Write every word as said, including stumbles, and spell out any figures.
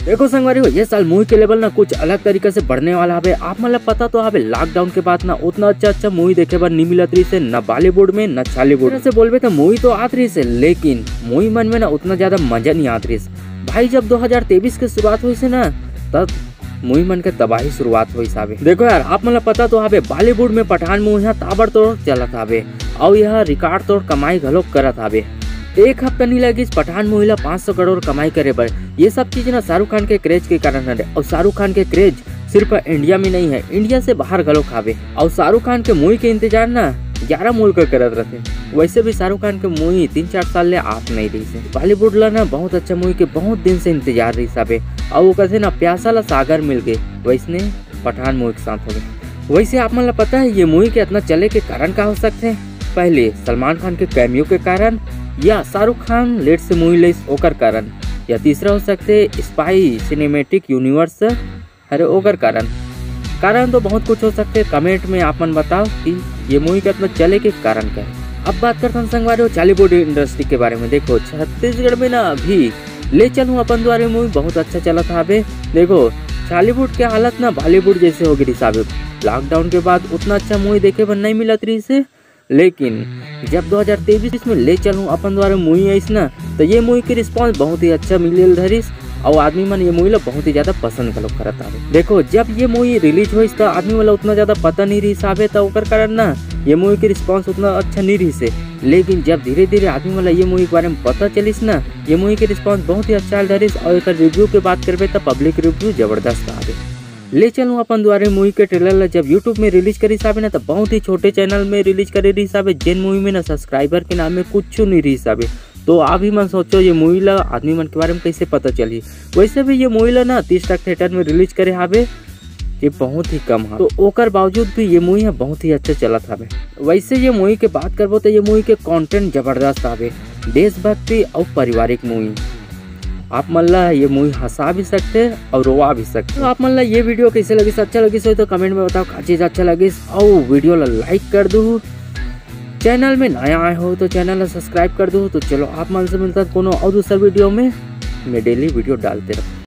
देखो संगवारी हो, ये साल मूवी के लेवल ना कुछ अलग तरीका से बढ़ने वाला हवे। आप मन ला पता तो हवे, लॉकडाउन के बाद ना उतना अच्छा अच्छा मूवी देखे बर नहीं मिलत रहिस हे, न बॉलीवुड में न छॉलीवुड। से बोलबे तो मूवी तो आत रहिस हे, लेकिन मूवी मन में ना उतना ज्यादा मजा नहीं आत रहिस। भाई, जब दो हज़ार तेईस के शुरुआत होइस हे ना, तब मूवी मन के तबाही शुरुआत होइस हवे। देखो यार, आप मन ला पता तो हवे, बॉलीवुड में पठान मूवी ह ताबड़तोड़ चलत हवे, अउ यह रिकॉर्ड तोड़ कमाई घलो करत हवे। एक हफ्ता नहीं लगिस पठान मूवी ला पाँच सौ करोड़ कमाई करे बर। ये सब चीज ना शाहरुख खान के क्रेज के कारण हरे, अउ शाहरुख खान के क्रेज सिर्फ इंडिया में नहीं है, इंडिया से बाहर घलो हवे। अउ शाहरुख खान के मूवी के इंतजार ना ग्यारह मुल्क करत रहिथे। वैसे भी शाहरुख खान के मूवी तीन चार साल ले आत नहीं रहिस हे। बॉलीवुड ला ना बहुत अच्छा मूवी के बहुत दिन से इंतजार रहिस हवे, अउ वो कथे ना, प्यासा ला सागर मिल गए, वैसने पठान मूवी के साथ हो गए। वैसे आप मन ला पता है, ये मूवी के इतना चले के कारण का हो सकथे? पहले सलमान खान के कैमियो के कारण, या शाहरुख खान लेट से मूवी लेस ओकर कारण, या तीसरा हो सकथे स्पाई सिनेमैटिक यूनिवर्स हरे ओकर कारण। कारण तो बहुत कुछ हो सकथे, कमेंट में आप मन बताओ कि ये मूवी के इतना चले के कारण का है। अब बात करथन संगवारी हो छॉलीवुड इंडस्ट्री के बारे में। देखो, छत्तीसगढ़ में ना अभी ले चलूँ अपन दुआरे मूवी बहुत अच्छा चलत हवे। देखो, छॉलीवुड के हालत ना बॉलीवुड जैसे हो गई हिसाबे। लॉकडाउन के बाद उतना अच्छा मूवी देखे बर नहीं मिलत रहिस हे, लेकिन जब दो हज़ार तेईस में ले चलूँ अपन दुआरे मूवी आइस ना, तो ये मूवी के रिस्पांस बहुत ही अच्छा मिले धरिस, अउ आदमी मन ये मूवी ला बहुत ही ज्यादा पसंद घलो करत हवे। देखो, जब ये मूवी रिलीज होइस, त आदमी मन ला उतना ज्यादा पता नहीं रहिस हवे, त ओकर कारण ना ये मूवी के रिस्पांस उतना अच्छा नहीं रहिस हे। लेकिन जब धीरे धीरे आदमी मन ला ये मूवी के बारे में पता चलिस ना, ये मूवी के रिस्पांस बहुत ही अच्छा आल धरिस, अउ एकर रिव्यू के बात करबे, त पब्लिक रिव्यू जबरदस्त आवे। ले चलूँ अपन दुआरे मूवी के ट्रेलर ला जब YouTube में रिलीज करे हिसाबे ना, तो बहुत ही छोटे चैनल में रिलीज करे रहिस हवे, जेन मूवी में ना सब्सक्राइबर के नाम में कुछ नहीं रहिस हवे। तो आप ही मन सोचो, ये मूवी ला आदमी मन के बारे में कैसे पता चलही। वैसे भी ये मूवी ला ना तीस लाख थिएटर में रिलीज करे हवे, ये बहुत ही कम है। तो ओकर बावजूद भी ये मूवी है बहुत ही अच्छा चलत हवे। वैसे ये मूवी के बात करबो, तो ये मूवी के कंटेंट जबरदस्त हवे, देशभक्ति अउ पारिवारिक मूवी। आप मन ला ये मूवी हंसा भी सकथे अउ रोवा भी सकथे। तो आप मन ला ये वीडियो कैसे लगिस, अच्छा लगिस हो तो कमेंट में बताओ, का चीज अच्छा लगिस, अउ वीडियो ला लाइक कर दू। चैनल में नया आए हो तो चैनल ला सब्सक्राइब कर दू। तो चलो, आप मन से मिलता कोनो अउ दूसरा वीडियो में। मैं डेली वीडियो डालते रहूँ।